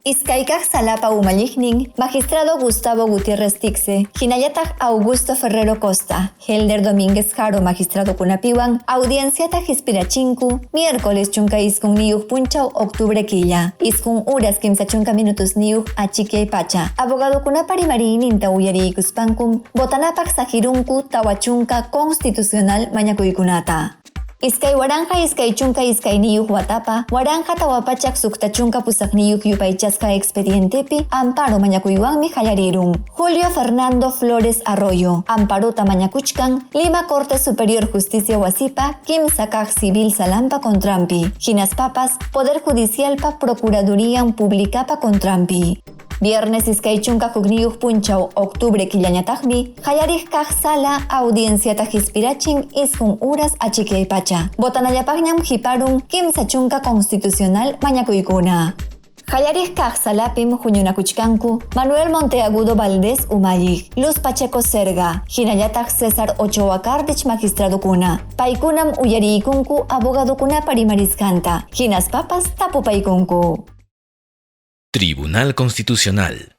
Iskaykaq salapa umalliqnin, magistrado Gustavo Gutiérrez Ticse, hinallataq Augusto Ferrero Costa, Helder Domínguez Jaro magistradokunapiwan audienciata hispirachinku, miércoles 19 punchaw octubre killa, 9 horas 30 minutos niyuq achikyay pacha. Abogadokunapa rimariyninta uyariykuspankum, botanapaq saqirunku 40 constitucional mañakuykunata. 2022 watapa, 1468 yupaychasqa expedientepi amparo mañakuywanmi qallarirun. Julio Fernando Flores Arroyo, amparota mañakuchkan, Lima Corte Superior Justicia wasipa, kimsa kaq civil salampa contranpi, hinaspapas, Poder Judicialpa Procuradurían Publicapa contranpi. Viernes 21 punchaw octubre killañataqmi, qallariq kaq sala audienciata hispirachin 9 horas achikyay pacha. Botanallapaqñam hiparun 30 constitucional mañakuykuna. Qallariq kaq salapim huñunakuchkanku Manuel Monteagudo Valdés umalliq, Luz Pacheco Serga, hinallataq César Ochoa Cardich magistradokuna. Paykunam uyariykunku abogadokunapa rimarisqanta, hinaspapas tapupaykunku. Tribunal Constitucional.